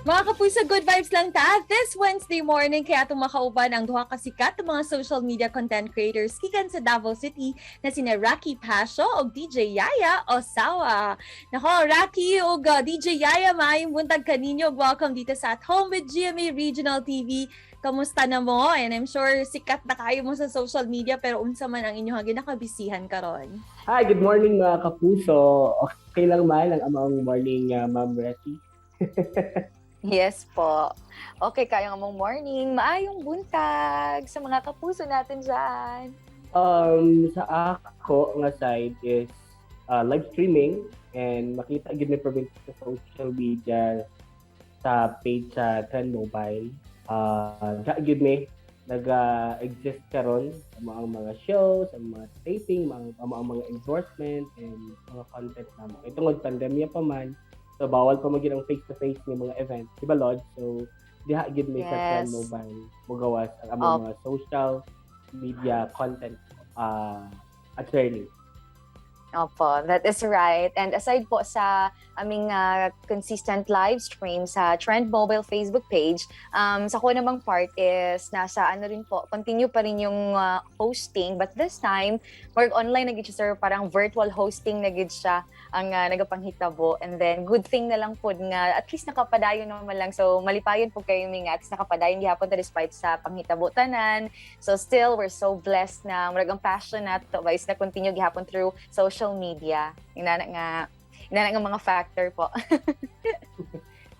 Mga kapuso, good vibes lang ta this Wednesday morning, kaya atong makauban ang duha ka sikat nga mga social media content creators gikan sa Davao City na sina Rocky Pasio ug DJ Yaya Osawa. Nako, Rocky ug DJ Yaya, maayong buntag kaninyo. Welcome dito sa At Home with GMA Regional TV. Kamusta na mo? And I'm sure sikat na kayo mo sa social media, pero unsa man ang inyong ginakabisihan karon? Hi, good morning, mga kapuso. Okay lang man ang among morning, Ma'am Reti. Yes po. Okay kayo among morning. Maayong buntag sa mga kapuso natin dyan. Sa ako nga side is live streaming and makita gid mi province sa social media sa page sa Trend Mobile. Gid mi naga-exist karon ang mga shows, ang mga taping, ang mga endorsement and mga content namo. Kay tungod pandemya pa man, so bawal pa man gyud ang face-to-face ng mga event. Di ba, Lord? So diha gid mi sa Trend Mobile mugawas ang among mga social media content attorney. Opo, that is right. And aside po sa aming consistent live stream sa Trend Mobile Facebook page, sa ko namang part is nasa ano rin po, continue pa rin yung hosting, but this time, more online na gid siya, sir, parang virtual hosting na gid siya ang nagapanghitabo. And then, good thing na lang po nga, at least nakapadayon naman lang. So, malipayon po kayo nga, at least nakapadayon gihapon ta despite sa panghitabo tanan. So, still, we're so blessed na murag ang passion nato ba is na continue gihapon through social media. Inana nga mga factor po.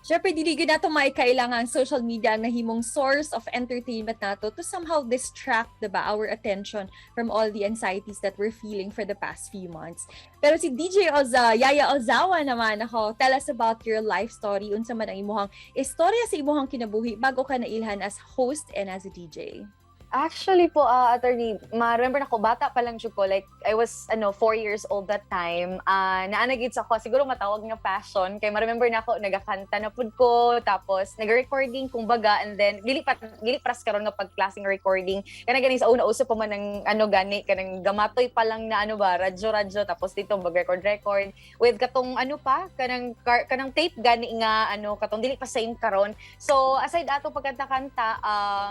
Siyempre, dili gyud nato maikailangan ang social media ang nahimong source of entertainment nato to somehow distract, diba, our attention from all the anxieties that we're feeling for the past few months. Pero si DJ Oza, Yaya Ozawa naman ako, tell us about your life story, unsa man ang imuhang istorya sa imuhang kinabuhi bago ka nailhan as host and as a DJ. Actually po, attorney, ma-remember na ko, bata pa lang jud ko. Like, I was, ano, 4 years old that time. Naa na gid sa ako, siguro matawag nga passion. Kay ma-remember na ako, nagakanta na pud ko, tapos nag-recording, kumbaga, and then, dili pras karon nga pagklaseng recording. Kana gani sa una, uso pa man ng, ano, gani, kanang gamatoy pa lang na, ano ba, radyo-radyo, tapos dito mag-record-record. With katong, ano pa, kanang tape gani nga, ano, katong dili pa same karon. So, aside ato pagkanta-kanta,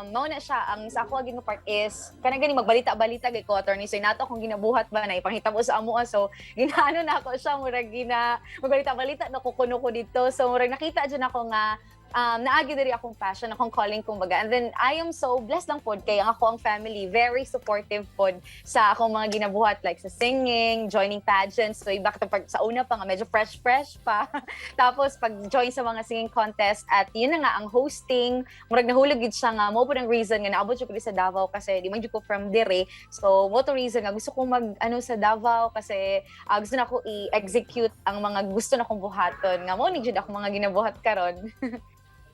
mao na siya, ang sa ako nga part is, kanang gani magbalita-balita gay ko, attorney. So, nato akong ginabuhat ba na ipanghitabo sa amoa. So, ginaano na ako siya, murag gina, magbalita-balita, nakukuno ko dito. So, murag nakita dyan ako nga, naagi diri akong passion, akong calling kumbaga. And then I am so blessed lang pod kay ang ako ang family very supportive pod sa akong mga ginabuhat like sa singing, joining pageants. So iba pag sa una pa nga medyo fresh fresh pa. Tapos pag join sa mga singing contest at yun na nga ang hosting, murag nahulog gid siya nga mo po ng reason nga naabot jud ko sa Davao kasi di man jud ko from dire. So mo to reason nga gusto ko mag ano sa Davao kasi gusto na ko i-execute ang mga gusto na kong buhaton nga mo ni jud ako mga ginabuhat karon.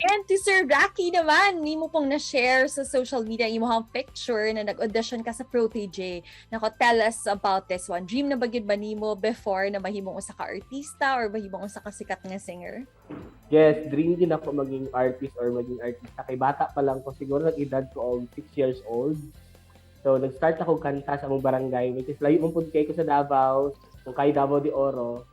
And to Sir Rocky naman, nimo pong na-share sa social media imong picture na nag-audition ka sa Protege. Nako, tell us about this one. Dream na ba gyud ba nimo before na mahimong usa ka artista or mahimong usa ka sikat nga singer? Yes, dream din ako maging artist or maging artista. Kay bata pa lang ko, siguro nag-edad ko og 6 years old. So, nag-start ako kanta sa among barangay, which is layo man pud kay ko sa Davao, ng kay Davao de Oro.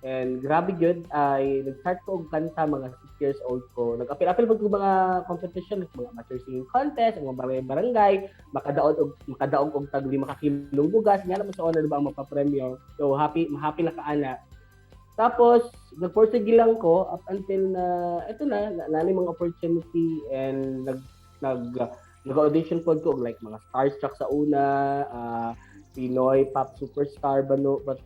And grabe gyud ay nag-start ko og kanta mga 6 years old ko. Nag-apil-apil pud ko mga competition, like mga amateur singing contest, ang mga barangay-barangay, makadaog og tag 5 ka kilong bugas, nga naman sa honor ba ang mapapremyo. So happy happy na kaana. Tapos nagpursige lang ko up until na ito na na, na mga opportunity and nag nag-audition pod ko og like mga Starstruck sa una, Pinoy Pop Superstar ba no ba,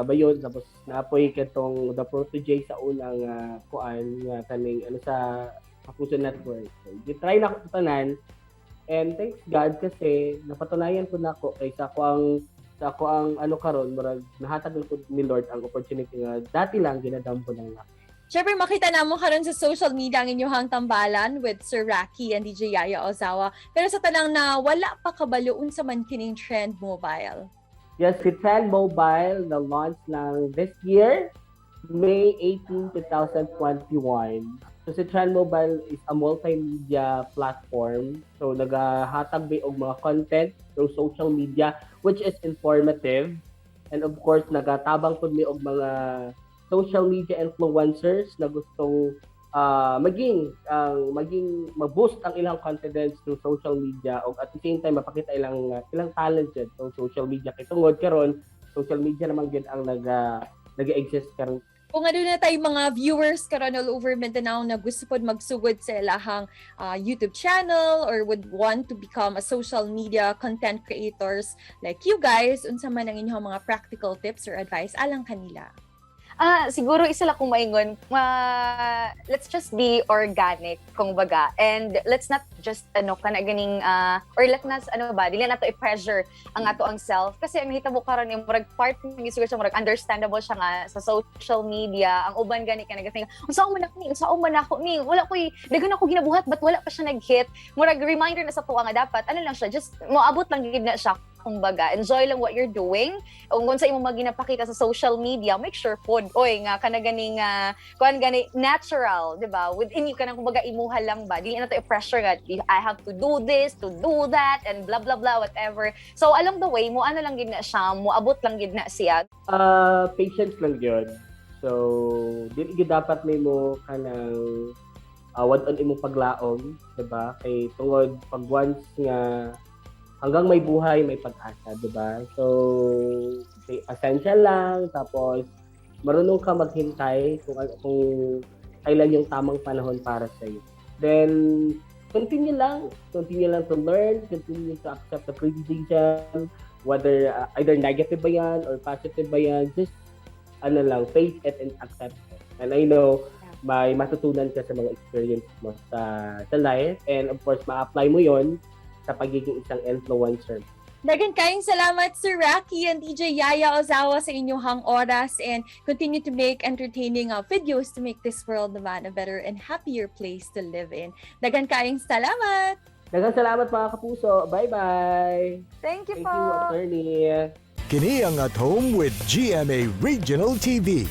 ba yun? Tapos napoy katong The Protege sa unang kuan nga kaning ano sa Kapuso Network. So, try na ako tanan and thanks God kasi napatunayan po nako kay sa ako ang ano karon, murag nahatag ko ni Lord ang opportunity nga dati lang ginadampo lang na. Siyempre, makita namo karon sa social media ang inyong tambalan with Sir Rocky and DJ Yaya Ozawa. Pero sa tanang na wala pa kabalo, unsa man kining Trend Mobile? Yes, si Trend Mobile na launch lang this year, May 18, 2021. So si Trend Mobile is a multimedia platform. So nagahatag ba og mga content through social media which is informative. And of course, nagatabang pud mi og mga social media influencers na gustong Maging mag-boost ang ilang confidence through social media o at the same time mapakita ilang talent jud through social media, kay tungod karon social media naman gyud ang nag-exist karon. Kung ano na tayo mga viewers karon all over Mindanao na gusto pod magsugod sa ilahang YouTube channel or would want to become a social media content creators like you guys, unsa man ang inyong mga practical tips or advice alang kanila? Ah, siguro isa lang kong maingon, let's just be organic, kung baga. And let's not just, ano, kana ganing, or let us, ano ba, dili na to i-pressure ang ato ang self. Kasi ang nahitabo karon yung murag part ng siguro siya, murag understandable siya nga sa social media, ang uban gani ka nagating, unsa man ako ni, unsa man ako ni, wala ko'y, daghan ako ginabuhat, but wala pa siya nag-hit. Murag reminder na sa tuwa nga dapat, ano lang siya, just moabot lang gid na siya, kumbaga, enjoy lang what you're doing. Kung sa imong mga ginapakita sa social media, make sure pod oy nga kana ganing kuan gani natural, di ba? Within you, kanang kumbaga imuha lang ba, dili na to i-pressure nga I have to do this, to do that, and blah blah blah, whatever. So along the way mo, ano lang gid na siya, mo abot lang gid na siya. Patience lang yun. So, dili gyud dapat may mo kanang wad-on imong paglaom, diba? Kay tungod pag once nga hanggang may buhay, may pag-asa, diba? So, kay pasensya lang, tapos marunong ka maghintay kung kailan yung tamang panahon para sa iyo. Then continue lang to learn, continue to accept the criticism, whether either negative ba yan or positive ba yan, just ano lang, face it and accept it. And I know may matutunan ka sa mga experience mo sa life and of course ma-apply mo yon sa pagiging isang influencer. Dagan kayong salamat, Sir Rocky and DJ Yaya Ozawa, sa inyong oras and continue to make entertaining videos to make this world naman a better and happier place to live in. Dagan kayong salamat! Daghang salamat, mga kapuso. Bye-bye! Thank you Thank po. you, attorney. Kini ang At Home with GMA Regional TV.